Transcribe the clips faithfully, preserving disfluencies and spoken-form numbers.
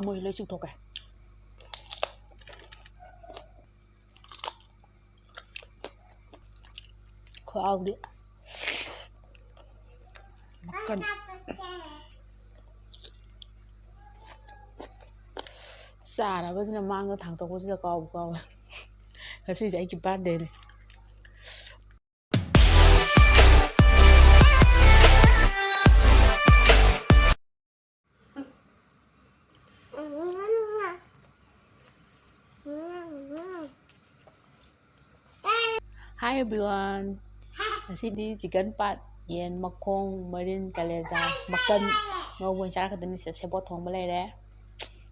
ꯃꯣꯏ ꯂꯣꯏ ꯆꯤꯡꯊꯣꯛꯈ꯭ꯔꯦ꯫ ꯈꯨꯍꯥꯎꯗꯤ꯫ ꯃꯀꯟ꯫ ꯆꯥꯅꯕꯁꯤꯅ ꯃꯥꯡꯗ ꯊꯥꯡꯇꯣꯛꯄꯁꯤꯗ ꯀꯥꯎꯕꯨ ꯀꯥꯎꯋꯦ꯫ ꯉꯁꯤꯁꯦ ꯑꯩꯒꯤ ꯕꯥꯔꯗꯦꯅꯦ꯫ Hi everyone. ꯉꯁꯤꯗꯤ chicken part, ꯌꯦꯟ ꯃꯈꯣꯡ, ꯃꯔꯤꯟ, ꯀꯂꯦꯖꯥ, ꯃꯀꯟ ꯉꯧꯕ ꯑꯣꯏꯅ ꯆꯥꯔꯛꯀꯗꯣꯏꯅꯤ꯫ ꯁꯤꯗ ꯁꯦꯕꯣꯠ ꯊꯣꯡꯕ ꯂꯩꯔꯦ꯫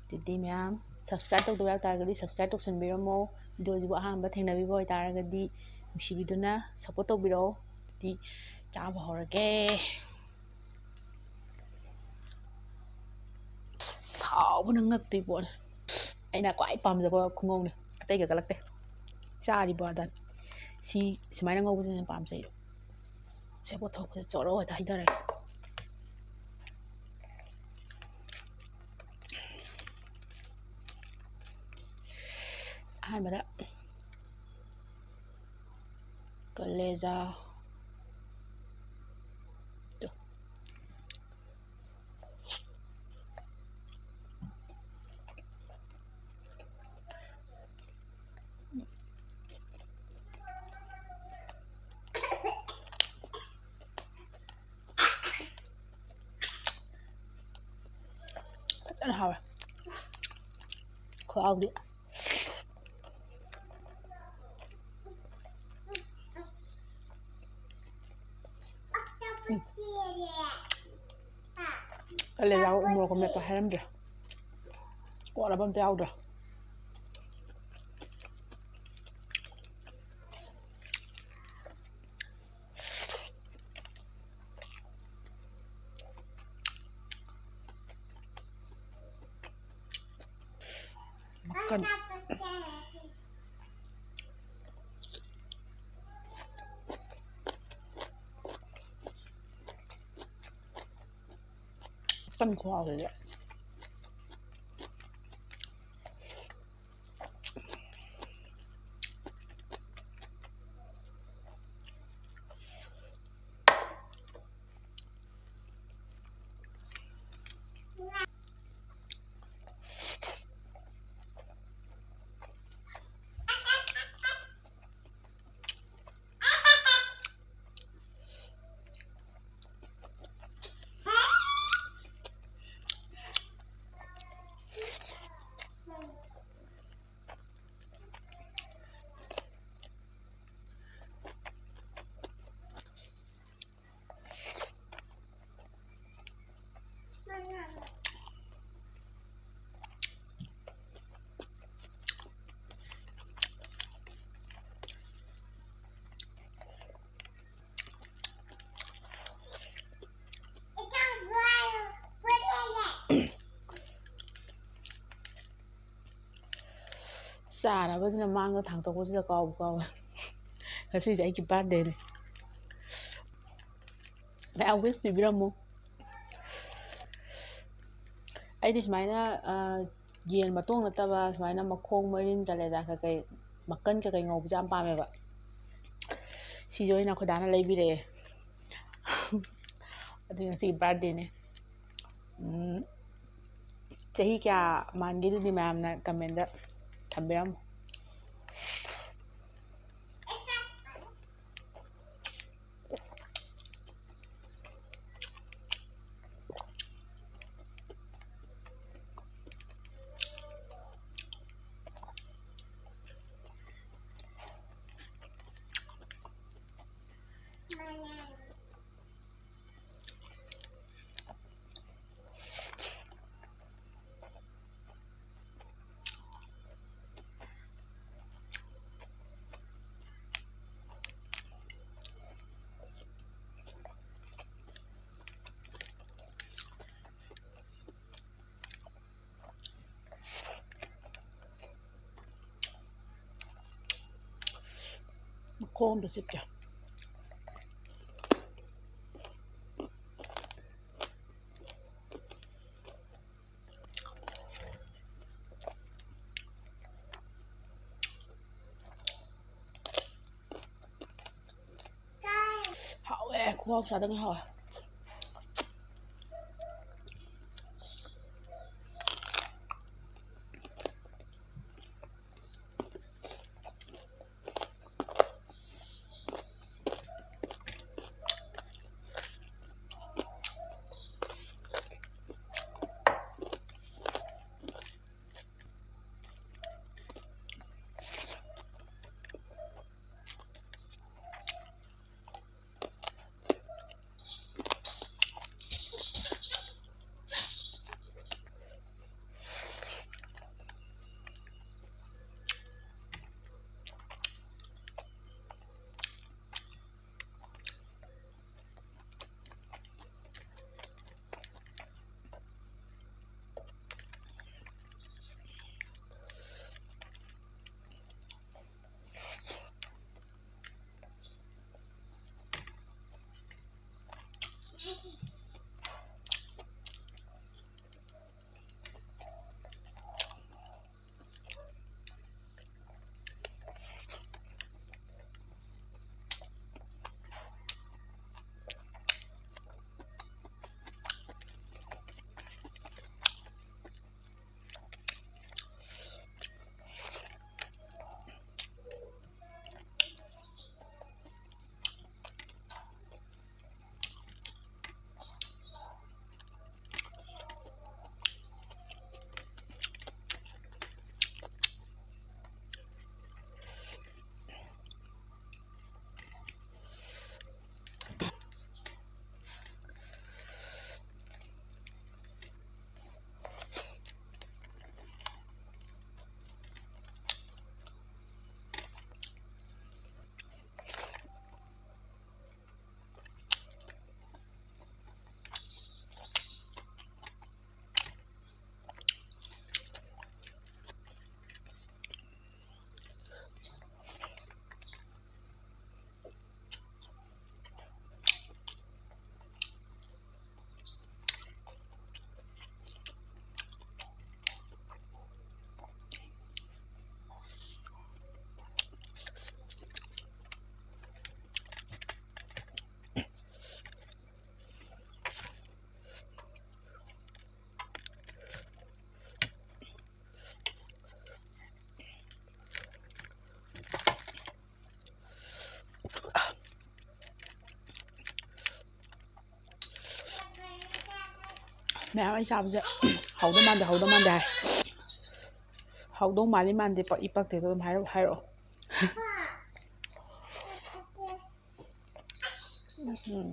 ꯑꯗꯨꯗꯤ ꯃꯌꯥꯝ subscribe ꯇꯧꯗꯕ ꯌꯥꯎ ꯇꯥꯔꯒꯗꯤ subscribe ꯇꯧꯁꯟꯕꯤꯔꯝꯃꯣ꯫ Video ꯁꯤꯕꯨ ꯑꯍꯥꯟꯕ ꯊꯦꯡꯅꯕꯤꯕ ꯑꯣꯏꯇꯥꯔꯒꯗꯤ ꯅꯨꯡꯁꯤꯕꯤꯗꯨꯅ support ꯇꯧꯕꯤꯔꯛꯑꯣ꯫ ꯑꯗꯨꯗꯤ ꯆꯥꯕ ꯍꯧꯔꯒꯦ꯫ ꯁꯥꯎꯕꯅ ꯉꯛꯇꯣꯏ ꯄꯣꯠꯅꯤ꯫ ꯑꯩꯅ ꯈ꯭ꯋꯥꯏ ꯄꯥꯝꯖꯕ ꯈꯨꯉꯧꯅꯤ, ꯑꯇꯩꯒ ꯀꯜꯂꯛꯇꯦ꯫ ꯆꯥꯔꯤꯕ ꯑꯗ ꯁꯤ ꯁꯨꯃꯥꯏꯅ ꯉꯧꯕꯁꯤꯅ ꯍꯦꯟꯅ ꯄꯥꯝꯖꯩ꯫ ꯁꯦꯕꯣꯠ ꯊꯣꯛꯄꯁꯦ ꯆꯣꯔꯣ ꯍꯦꯛꯇ ꯍꯩꯊꯔꯒꯦ꯫ ꯑꯍꯥꯟꯕꯗ ꯀꯂꯦꯖꯥ꯫ ꯐꯖꯅ ꯍꯥꯎꯋꯦ꯫ ꯈꯨꯍꯥꯎꯗꯤ꯫ ꯎꯝ꯫ ꯀꯂꯦꯖꯥꯒ ꯎ ꯃꯣꯔꯣꯛꯀ ꯃꯦꯠꯄ ꯍꯥꯏꯔꯝꯗ꯭ꯔꯦ꯫ ꯀꯣꯠꯂꯕ ꯑꯝꯇ ꯌꯥꯎꯗ꯭ꯔꯦ꯫ ꯃꯀꯟ꯫ ꯃꯀꯟ ꯈꯨꯍꯥꯎꯁꯤꯗꯤ꯫ ꯆꯥꯅꯕꯁꯤꯅ ꯃꯥꯡꯗ ꯊꯥꯡꯇꯣꯛꯄꯁꯤꯗ ꯀꯥꯎꯕꯨ ꯀꯥꯎꯋꯦ꯫ ꯉꯁꯤꯁꯦ ꯑꯩꯒꯤ ꯕꯥꯔꯗꯦꯅꯦ꯫ ꯃꯌꯥꯝ ꯋꯤꯁ ꯄꯤꯕꯤꯔꯝꯃꯨ꯫ ꯑꯩꯗꯤ ꯁꯨꯃꯥꯏꯅ, ꯑ, ꯌꯦꯟ ꯃꯇꯣꯡ ꯅꯠꯇꯕ ꯁꯨꯃꯥꯏꯅ ꯃꯈꯣꯡ, ꯃꯔꯤꯟ, ꯀꯂꯦꯖꯥ ꯀꯩꯀꯩ, ꯃꯀꯟ ꯀꯩꯀꯩ ꯉꯧꯕꯁꯦ ꯌꯥꯝ ꯄꯥꯝꯃꯦꯕ꯫ ꯁꯤꯁꯦ ꯑꯣꯏꯅ ꯑꯩꯈꯣꯏ ꯗꯥꯅ ꯂꯩꯕꯤꯔꯛꯑꯦ꯫ ꯑꯗꯨ ꯉꯁꯤꯒꯤ ꯕꯥꯔꯗꯦꯅꯦ꯫ ꯎꯝ, ꯆꯍꯤ ꯀꯌꯥ ꯃꯥꯟꯒꯦꯗꯨꯗꯤ ꯃꯌꯥꯝꯅ ꯀꯃꯦꯟꯗ ꯊꯝꯕꯤꯔꯝꯃꯨ꯫ ꯃꯈꯣꯡꯗꯣ ꯆꯤꯛꯀꯦ꯫ ꯍꯥꯎꯋꯦ, ꯈꯨꯍꯥꯎ ꯆꯥꯗ ꯍꯥꯎꯋꯦ꯫ ꯃꯌꯥꯝ ꯑꯩ ꯆꯥꯕꯁꯦ ꯍꯥꯎꯗꯧ ꯃꯥꯟꯗꯦ, ꯍꯥꯎꯗꯧ ꯃꯥꯟꯗꯦ ꯍꯥꯏ꯫ ꯍꯥꯎꯗꯧ ꯃꯥꯜꯂꯤ ꯃꯥꯟꯗꯦ, ꯄꯛꯏ ꯄꯛꯇꯦꯗꯣ ꯑꯗꯨꯝ ꯍꯥꯏꯔꯛ-, ꯍꯥꯏꯔꯛꯑꯣ꯫ ꯎꯝ꯫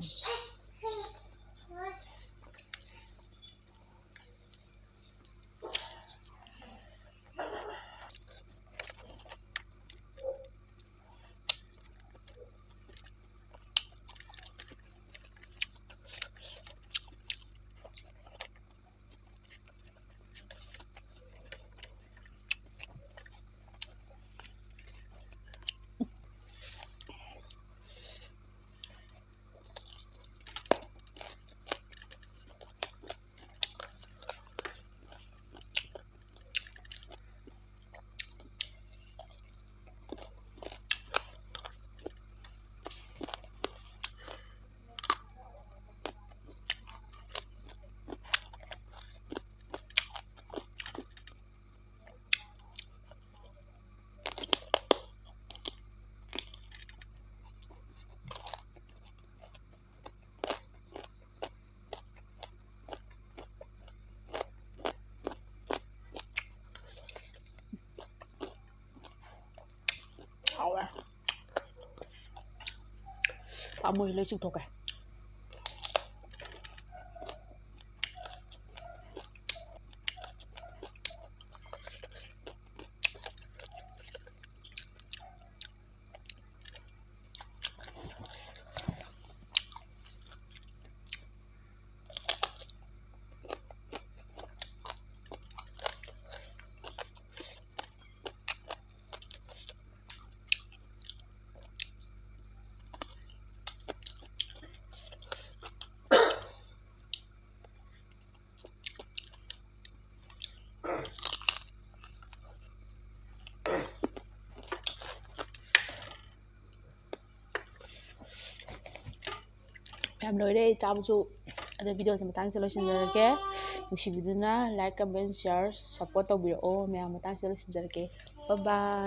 ꯍꯥꯎꯋꯦ꯫ ꯄꯥꯝꯃꯨꯏ, ꯂꯣꯏ ꯆꯤꯡꯊꯣꯛꯀꯦ꯫ ꯃꯌꯥꯝ ꯂꯣꯏꯔꯦ ꯑꯩ ꯆꯥꯕꯁꯨ꯫ ꯑꯗꯣ videoꯁꯦ ꯃꯇꯥꯡꯁꯤꯗ ꯂꯣꯏꯁꯤꯟꯖꯔꯒꯦ꯫ ꯅꯨꯡꯁꯤꯕꯤꯗꯨꯅ like, comment, share, support ꯇꯧꯕꯤꯔꯛꯑꯣ꯫ ꯃꯌꯥꯝ ꯃꯇꯥꯡꯁꯤꯗ ꯂꯣꯏꯁꯤꯟꯖꯔꯒꯦ꯫ Bye bye꯫